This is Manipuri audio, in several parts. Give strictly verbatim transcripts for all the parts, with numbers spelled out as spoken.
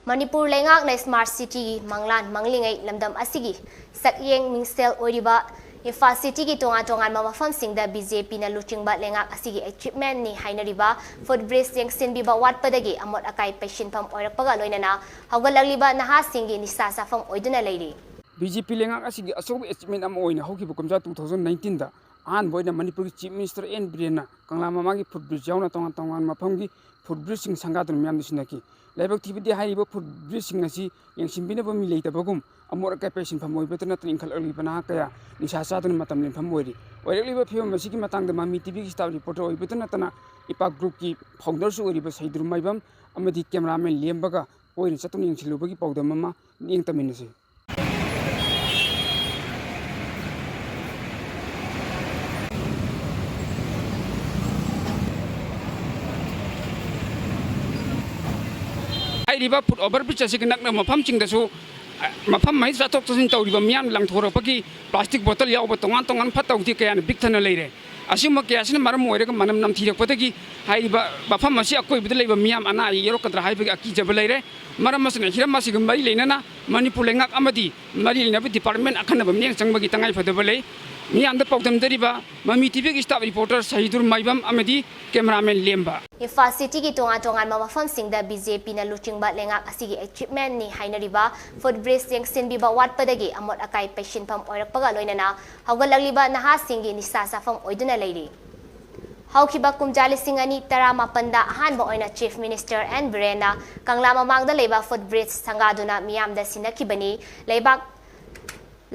ꯃꯅꯤꯄꯨꯔ ꯂꯩꯉꯥꯛꯅ Smart Cityꯒꯤ ꯃꯪꯂꯥꯟ ꯃꯪꯂꯤꯉꯩ ꯂꯝꯗꯝ ꯑꯁꯤꯒꯤ ꯁꯛꯌꯦꯡ ꯃꯤꯡꯁꯦꯜ ꯑꯣꯏꯔꯤꯕ ꯏꯝꯐꯥꯜ Cityꯒꯤ ꯇꯣꯉꯥꯟ ꯇꯣꯉꯥꯟꯕ ꯃꯐꯝꯁꯤꯡꯗ BJPꯅ ꯂꯨꯆꯤꯡꯕ ꯂꯩꯉꯥꯛ ꯑꯁꯤꯒꯤ achievementꯅꯤ ꯍꯥꯏꯅꯔꯤꯕ footbridge ꯌꯦꯡꯁꯤꯟꯕꯤꯕ ꯋꯥꯠꯄꯗꯒꯤ ꯑꯃꯣꯠ ꯑꯀꯥꯏ ꯄꯩꯁꯤꯟꯐꯝ ꯑꯣꯏꯔꯛꯄꯒ ꯂꯣꯏꯅꯅ ꯍꯧꯒꯠꯂꯛꯂꯤꯕ ꯅꯍꯥꯁꯤꯡꯒꯤ ꯅꯤꯁꯥ ꯆꯥꯐꯝ ꯑꯣꯏꯗꯨꯅ ꯂꯩꯔꯤ꯫ BJP ꯂꯩꯉꯥꯛ ꯑꯁꯤꯒꯤ ꯑꯆꯧꯕ achievement ꯑꯃ ꯑꯣꯏꯅ ꯍꯧꯈꯤꯕ ꯀꯨꯝꯖꯥ two thousand nineteenꯗ ꯑꯍꯥꯟꯕ ꯑꯣꯏꯅ ꯃꯅꯤꯄꯨꯔꯒꯤ Chief Minister ꯑꯦꯟ ꯕꯤꯔꯦꯟꯅ ꯀꯪꯂꯥ ꯃꯃꯥꯡꯒꯤ footbridge ꯌꯥꯎꯅ ꯇꯣꯉꯥꯟ ꯇꯣꯉꯥꯟꯕ ꯃꯐꯝꯒꯤ footbridgeꯁꯤꯡ ꯁꯪꯒꯥꯗꯨꯅ ꯃꯤꯌꯥꯝꯗ ꯁꯤꯟꯅꯈꯤ꯫ ꯂꯥꯏꯕꯛ ꯊꯤꯕꯗꯤ ꯍꯥꯏꯔꯤꯕ footbridgeꯁꯤꯡ ꯑꯁꯤ ꯌꯦꯡꯁꯤꯟꯕꯤꯅꯕ ꯃꯤ ꯂꯩꯇꯕꯒꯨꯝ ꯑꯃꯣꯠ ꯑꯀꯥꯏ ꯄꯩꯁꯤꯟꯐꯝ ꯑꯣꯏꯕꯇ ꯅꯠꯇꯅ ꯏꯟꯈꯠꯂꯛꯂꯤꯕ ꯅꯍꯥ ꯀꯌꯥ ꯅꯤꯁꯥ ꯆꯥꯗꯨꯅ ꯃꯇꯝ ꯂꯦꯟꯐꯝ ꯑꯣꯏꯔꯤ꯫ ꯑꯣꯏꯔꯛꯂꯤꯕ ꯐꯤꯕꯝ ꯑꯁꯤꯒꯤ ꯃꯇꯥꯡꯗ ꯃꯃꯤ TVꯒꯤ staff reporter ꯑꯣꯏꯕꯇ ꯅꯠꯇꯅ ꯏꯄꯥꯛ groupꯀꯤ founderꯁꯨ ꯑꯣꯏꯔꯤꯕ ꯁꯍꯤꯗꯨꯔ ꯃꯥꯏꯕꯝ ꯑꯃꯗꯤ cameraman ꯂꯦꯝꯕꯒ ꯀꯣꯏꯅ ꯆꯠꯇꯨꯅ ꯌꯦꯡꯁꯤꯜꯂꯨꯕꯒꯤ ꯄꯥꯎꯗꯝ ꯑꯃ ꯃꯤꯠꯌꯦꯡ ꯇꯝꯃꯤꯟꯅꯁꯤ꯫ ꯍꯥꯏꯔꯤꯕ foot overbridge ꯑꯁꯤꯒ ꯅꯛꯅꯕ ꯃꯐꯝꯁꯤꯡꯗꯁꯨ, ꯑ, ꯃꯐꯝ ꯑꯃ ꯆꯠꯊꯣꯛ ꯆꯠꯁꯤꯟ ꯇꯧꯔꯤꯕ ꯃꯤꯌꯥꯝꯅ ꯂꯪꯊꯣꯔꯛꯄꯒꯤ plastic bottle ꯌꯥꯎꯕ ꯇꯣꯉꯥꯟ ꯇꯣꯉꯥꯟꯕ ꯐꯠꯇ ꯍꯥꯎꯗꯤ ꯀꯌꯥꯅ ꯄꯤꯛ ꯊꯟꯅ ꯂꯩꯔꯦ꯫ ꯑꯁꯤꯒꯨꯝꯕ ꯀꯌꯥꯁꯤꯅ ꯃꯔꯝ ꯑꯣꯏꯔꯒ ꯃꯅꯝ ꯅꯝꯊꯤꯔꯛꯄꯗꯒꯤ ꯍꯥꯏꯔꯤꯕ ꯃꯐꯝ ꯑꯁꯤ ꯑꯀꯣꯏꯕꯗ ꯂꯩꯕ ꯃꯤꯌꯥꯝ ꯑꯅꯥ ꯑꯌꯦꯛ ꯌꯥꯎꯔꯛꯀꯗ꯭ꯔꯥ ꯍꯥꯏꯕꯒꯤ ꯑꯀꯤꯖꯕ ꯂꯩꯔꯦ꯫ ꯃꯔꯝ ꯑꯁꯤꯅ ꯍꯤꯔꯝ ꯑꯁꯤꯒ ꯃꯔꯤ ꯂꯩꯅꯅ ꯃꯅꯤꯄꯨꯔ ꯂꯩꯉꯥꯛ ꯑꯃꯗꯤ ꯃꯔꯤ ꯂꯩꯅꯕ department ꯑꯈꯟꯅꯕ ꯃꯤꯠꯌꯦꯡ ꯆꯪꯕꯒꯤ ꯇꯉꯥꯏ ꯐꯗꯕ ꯂꯩ꯫ ꯃꯤꯌꯥꯝꯗ ꯄꯥꯎꯗꯝꯖꯔꯤꯕ ꯃꯃꯤ TVꯒꯤ staff reporter ꯁꯍꯤꯗꯨꯔ ꯃꯥꯏꯕꯝ ꯑꯃꯗꯤ cameraman ꯂꯦꯝꯕ꯫ ꯏꯝꯐꯥꯜ Cityꯒꯤ ꯇꯣꯉꯥꯟ ꯇꯣꯉꯥꯟꯕ ꯃꯐꯝꯁꯤꯡꯗ BJPꯅ ꯂꯨꯆꯤꯡꯕ ꯂꯩꯉꯥꯛ ꯑꯁꯤꯒꯤ achievementꯅꯤ ꯍꯥꯏꯅꯔꯤꯕ footbridge ꯌꯦꯡꯁꯤꯟꯕꯤꯕ ꯋꯥꯠꯄꯗꯒꯤ ꯑꯃꯣꯠ ꯑꯀꯥꯏ ꯄꯩꯁꯤꯟꯐꯝ ꯑꯣꯏꯔꯛꯄꯒ ꯂꯣꯏꯅꯅ ꯍꯧꯒꯠꯂꯛꯂꯤꯕ ꯅꯍꯥꯁꯤꯡꯒꯤ ꯅꯤꯁꯥ ꯆꯥꯐꯝ ꯑꯣꯏꯗꯨꯅ ꯂꯩꯔꯤ꯫ ꯍꯧꯈꯤꯕ ꯀꯨꯝꯖꯥ ꯂꯤꯁꯤꯡ ꯑꯅꯤ ꯇꯔꯥꯃꯥꯄꯟꯗ ꯑꯍꯥꯟꯕ ꯑꯣꯏꯅ Chief Minister ꯑꯦꯟ ꯕꯤꯔꯦꯟꯅ ꯀꯪꯂꯥ ꯃꯃꯥꯡꯗ ꯂꯩꯕ footbridge ꯁꯪꯒꯥꯗꯨꯅ ꯃꯤꯌꯥꯝꯗ ꯁꯤꯟꯅꯈꯤꯕꯅꯤ꯫ ꯂꯩꯕꯥꯛ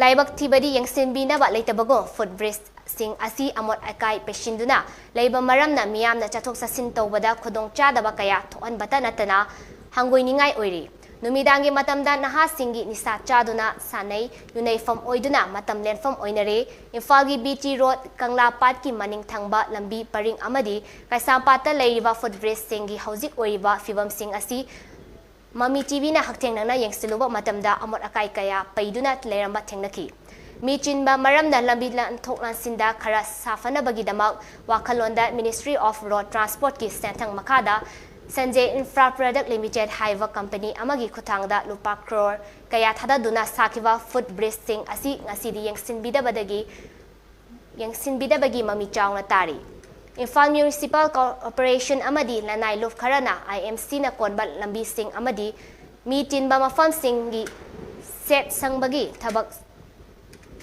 ꯂꯥꯏꯕꯛ ꯊꯤꯕꯗꯤ ꯌꯦꯡꯁꯤꯟꯕꯤꯅꯕ ꯂꯩꯇꯕꯒꯨꯝ footbridgeꯁꯤꯡ ꯑꯁꯤ ꯑꯃꯣꯠ ꯑꯀꯥꯏ ꯄꯩꯁꯤꯟꯗꯨꯅ ꯂꯩꯕ ꯃꯔꯝꯅ ꯃꯤꯌꯥꯝꯅ ꯆꯠꯊꯣꯛ ꯆꯠꯁꯤꯟ ꯇꯧꯕꯗ ꯈꯨꯗꯣꯡꯆꯥꯗꯕ ꯀꯌꯥ ꯊꯣꯛꯍꯟꯕꯇ ꯅꯠꯇꯅ ꯍꯪꯒꯣꯏꯅꯤꯡꯉꯥꯏ ꯑꯣꯏꯔꯤ꯫ ꯅꯨꯃꯤꯗꯥꯡꯒꯤ ꯃꯇꯝꯗ ꯅꯍꯥꯁꯤꯡꯒꯤ ꯅꯤꯁꯥ ꯆꯥꯗꯨꯅ ꯁꯥꯟꯅꯩ ꯌꯨꯅꯩꯐꯝ ꯑꯣꯏꯗꯨꯅ ꯃꯇꯝ ꯂꯦꯟꯐꯝ ꯑꯣꯏꯅꯔꯦ꯫ ꯏꯝꯐꯥꯜꯒꯤ BT Road, ꯀꯪꯂꯥ ꯄꯥꯠꯀꯤ ꯃꯅꯤꯡ ꯊꯪꯕ ꯂꯝꯕꯤ ꯄꯔꯤꯡ ꯑꯃꯗꯤ ꯀꯩꯁꯥꯝꯄꯥꯠꯇ ꯂꯩꯔꯤꯕ footbridgeꯁꯤꯡꯒꯤ ꯍꯧꯖꯤꯛ ꯑꯣꯏꯔꯤꯕ ꯐꯤꯕꯝꯁꯤꯡ ꯑꯁꯤ ꯃꯃꯤ TVꯅ ꯍꯛꯊꯦꯡꯅꯅ ꯌꯦꯡꯁꯤꯜꯂꯨꯕ ꯃꯇꯝꯗ ꯑꯃꯣꯠ ꯑꯀꯥꯏ ꯀꯌꯥ ꯄꯩꯗꯨꯅ ꯂꯩꯔꯝꯕ ꯊꯦꯡꯅꯈꯤ꯫ ꯃꯤ ꯆꯤꯟꯕ ꯃꯔꯝꯅ ꯂꯝꯕꯤ ꯂꯥꯟꯊꯣꯛ ꯂꯥꯟꯁꯤꯟꯗ ꯈꯔ ꯁꯥꯐꯅꯕꯒꯤꯗꯃꯛ ꯋꯥꯈꯜꯂꯣꯟꯗ Ministry of Road Transportꯀꯤ ꯁꯦꯟꯊꯪ ꯃꯈꯥꯗ ꯁꯟꯖꯦ ꯏꯟꯐ꯭ꯔꯥ ꯄ꯭ꯔꯗꯛ ꯂꯤꯃꯤꯇꯦꯗ ꯍꯥꯏꯕ ꯀꯝꯄꯅꯤ ꯑꯃꯒꯤ ꯈꯨꯠꯊꯥꯡꯗ ꯂꯨꯄꯥ ꯀ꯭ꯔꯣꯔ ꯀꯌꯥ ꯊꯥꯗꯗꯨꯅ ꯁꯥꯈꯤꯕ ꯐꯨꯠ ꯕ꯭ꯔꯤꯖꯁꯤꯡ ꯑꯁꯤ ꯉꯁꯤꯗꯤ ꯌꯦꯡꯁꯤꯟꯕꯤꯗꯕꯗꯒꯤ, ꯌꯦꯡꯁꯤꯟꯕꯤꯗꯕꯒꯤ ꯃꯃꯤ ꯆꯥꯎꯅ ꯇꯥꯔꯤ꯫ ꯏꯝꯐꯥꯜ ꯃ꯭ꯌꯨꯅꯤꯁꯤꯄꯥꯜ ꯀꯣꯔꯄꯣꯔꯦꯁꯟ ꯑꯃꯗꯤ ꯂꯅꯥꯏ ꯂꯨꯞ ꯈꯔꯅ ꯑꯥꯏ ꯑꯦꯝ ꯁꯤꯅ ꯀꯣꯟꯕ ꯂꯝꯕꯤꯁꯤꯡ ꯑꯃꯗꯤ ꯃꯤ ꯇꯤꯟꯕ ꯃꯐꯝꯁꯤꯡꯒꯤ ꯁꯦꯠ ꯁꯪꯕꯒꯤ ꯊꯕꯛ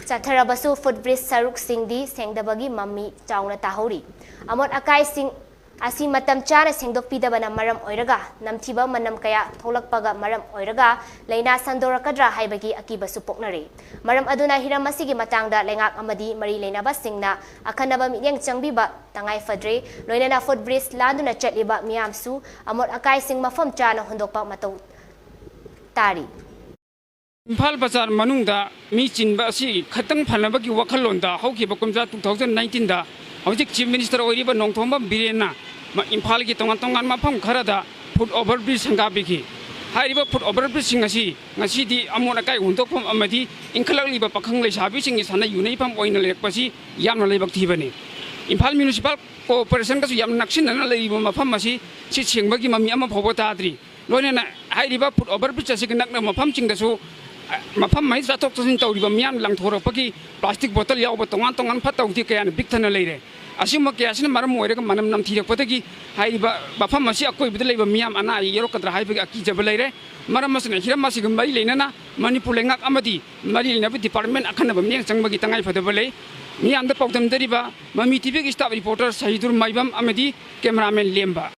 ꯆꯠꯊꯔꯕꯁꯨ, ꯐꯨꯠ ꯕ꯭ꯔꯤꯖ ꯁꯔꯨꯛꯁꯤꯡꯗꯤ ꯁꯦꯡꯗꯕꯒꯤ ꯃꯃꯤ ꯆꯥꯎꯅ ꯇꯥꯍꯧꯔꯤ꯫ ꯑꯃꯣꯠ ꯑꯀꯥꯏꯁꯤꯡ ꯑꯁꯤ ꯃꯇꯝ ꯆꯥꯅ ꯁꯦꯡꯗꯣꯛꯄꯤꯗꯕꯅ ꯃꯔꯝ ꯑꯣꯏꯔꯒ ꯅꯝꯊꯤꯕ ꯃꯅꯝ ꯀꯌꯥ ꯊꯣꯛꯂꯛꯄꯒ ꯃꯔꯝ ꯑꯣꯏꯔꯒ ꯂꯥꯏꯅꯥ ꯁꯟꯗꯣꯔꯛꯀꯗ꯭ꯔꯥ ꯍꯥꯏꯕꯒꯤ ꯑꯀꯤꯕꯁꯨ ꯄꯣꯛꯅꯔꯤ꯫ ꯃꯔꯝ ꯑꯗꯨꯅ ꯍꯤꯔꯝ ꯑꯁꯤꯒꯤ ꯃꯇꯥꯡꯗ ꯂꯩꯉꯥꯛ ꯑꯃꯗꯤ ꯃꯔꯤ ꯂꯩꯅꯕꯁꯤꯡꯅ ꯑꯈꯟꯅꯕ ꯃꯤꯠꯌꯦꯡ ꯆꯪꯕꯤꯕ ꯇꯉꯥꯏ ꯐꯗ꯭ꯔꯦ꯫ ꯂꯣꯏꯅꯅ ꯐꯨꯠ ꯕ꯭ꯔꯤꯖ ꯂꯥꯟꯗꯨꯅ ꯆꯠꯂꯤꯕ ꯃꯤꯌꯥꯝꯁꯨ ꯑꯃꯣꯠ ꯑꯀꯥꯏꯁꯤꯡ ꯃꯐꯝ ꯆꯥꯅ ꯍꯨꯟꯗꯣꯛꯄ ꯃꯊꯧ ꯇꯥꯔꯤ꯫ ꯏꯝꯐꯥꯜ ꯕꯖꯥꯔ ꯃꯅꯨꯡꯗ ꯃꯤ ꯆꯤꯟꯕ ꯑꯁꯤ ꯈꯇꯪ ꯐꯅꯕꯒꯤ ꯋꯥꯈꯜꯂꯣꯟꯗ ꯍꯧꯈꯤꯕ ꯀꯨꯝꯖꯥ ꯇꯨ ꯊꯥꯎꯖꯟ ꯅꯥꯏꯟꯇꯤꯟꯗ ꯍꯧꯖꯤꯛ ꯆꯤꯐ ꯃꯤꯅꯤꯁꯇꯔ ꯑꯣꯏꯔꯤꯕ ꯅꯣꯡꯊꯣꯝꯕꯝ ꯕꯤꯔꯦꯟꯅ ꯃ-, ꯏꯝꯐꯥꯜꯒꯤ ꯇꯣꯉꯥꯟ ꯇꯣꯉꯥꯟꯕ ꯃꯐꯝ ꯈꯔꯗ ꯐꯨꯠ ꯑꯣꯚꯔ ꯕ꯭ꯔꯤꯖ ꯁꯪꯒꯥꯕꯤꯈꯤ꯫ ꯍꯥꯏꯔꯤꯕ ꯐꯨꯠ ꯑꯣꯚꯔ ꯕ꯭ꯔꯤꯖꯁꯤꯡ ꯑꯁꯤ ꯉꯁꯤꯗꯤ ꯑꯃꯣꯠ ꯑꯀꯥꯏ ꯍꯨꯟꯗꯣꯛꯐꯝ ꯑꯃꯗꯤ ꯏꯟꯈꯠꯂꯛꯂꯤꯕ ꯄꯥꯈꯪ ꯂꯩꯁꯥꯕꯤꯁꯤꯡꯒꯤ ꯁꯥꯟꯅ ꯌꯨꯅꯩꯐꯝ ꯑꯣꯏꯅ ꯂꯩꯔꯛꯄꯁꯤ ꯌꯥꯝꯅ ꯂꯥꯏꯕꯛ ꯊꯤꯕꯅꯤ꯫ ꯏꯝꯐꯥꯜ ꯃ꯭ꯌꯨꯅꯤꯁꯤꯄꯥꯜ ꯀꯣꯔꯄꯣꯔꯦꯁꯟꯒꯁꯨ ꯌꯥꯝꯅ ꯅꯛꯁꯤꯟꯅꯅ ꯂꯩꯔꯤꯕ ꯃꯐꯝ ꯑꯁꯤ ꯁꯤꯠ ꯁꯦꯡꯕꯒꯤ ꯃꯃꯤ ꯑꯃ ꯐꯥꯎꯕ ꯇꯥꯗ꯭ꯔꯤ꯫ ꯂꯣꯏꯅꯅ ꯍꯥꯏꯔꯤꯕ ꯐꯨꯠ ꯑꯣꯚꯔ ꯕ꯭ꯔꯤꯖ ꯑꯁꯤꯒꯤ ꯅꯛꯅꯕ ꯃꯐꯝꯁꯤꯡꯗꯁꯨ, ꯑ, ꯃꯐꯝ ꯑꯃ ꯆꯠꯊꯣꯛ ꯆꯠꯁꯤꯟ ꯇꯧꯔꯤꯕ ꯃꯤꯌꯥꯝ ꯂꯪꯊꯣꯔꯛꯄꯒꯤ ꯄ꯭ꯂꯥꯁꯇꯤꯛ ꯕꯣꯇꯜ ꯌꯥꯎꯕ ꯇꯣꯉꯥꯟ ꯇꯣꯉꯥꯟ ꯐꯠꯇ ꯍꯥꯎꯗꯤ ꯀꯌꯥꯅ ꯄꯤꯛ ꯊꯟꯅ ꯂꯩꯔꯦ꯫ ꯑꯁꯤꯒꯨꯝꯕ ꯀꯌꯥꯁꯤꯅ ꯃꯔꯝ ꯑꯣꯏꯔꯒ ꯃꯅꯝ ꯅꯝꯊꯤꯔꯛꯄꯗꯒꯤ ꯍꯥꯏꯔꯤꯕ ꯃꯐꯝ ꯑꯁꯤ ꯑꯀꯣꯏꯕꯗ ꯂꯩꯕ ꯃꯤꯌꯥꯝ ꯑꯅꯥ ꯑꯌꯦꯛ ꯌꯥꯎꯔꯛꯀꯗ꯭ꯔꯥ ꯍꯥꯏꯕꯒꯤ ꯑꯀꯤꯖꯕ ꯂꯩꯔꯦ꯫ ꯃꯔꯝ ꯑꯁꯤꯅ ꯍꯤꯔꯝ ꯑꯁꯤꯒ ꯃꯔꯤ ꯂꯩꯅꯅ ꯃꯅꯤꯄꯨꯔ ꯂꯩꯉꯥꯛ ꯑꯃꯗꯤ ꯃꯔꯤ ꯂꯩꯅꯕ ꯗꯤꯄꯥꯔꯠꯃꯦꯟ ꯑꯈꯟꯅꯕ ꯃꯤꯠꯌꯦꯡ ꯆꯪꯕꯒꯤ ꯇꯉꯥꯏ ꯐꯗꯕ ꯂꯩ꯫ ꯃꯤꯌꯥꯝꯗ ꯄꯥꯎꯗꯝꯖꯔꯤꯕ ꯃꯃꯤ ꯇꯤꯚꯤꯒꯤ ꯁ꯭ꯇꯥꯐ ꯔꯤꯄꯣꯔꯇꯔ ꯁꯍꯤꯗꯨꯔ ꯃꯥꯏꯕꯝ ꯑꯃꯗꯤ ꯀꯦꯃꯦꯔꯥꯃꯦꯟ ꯂꯦꯝꯕ꯫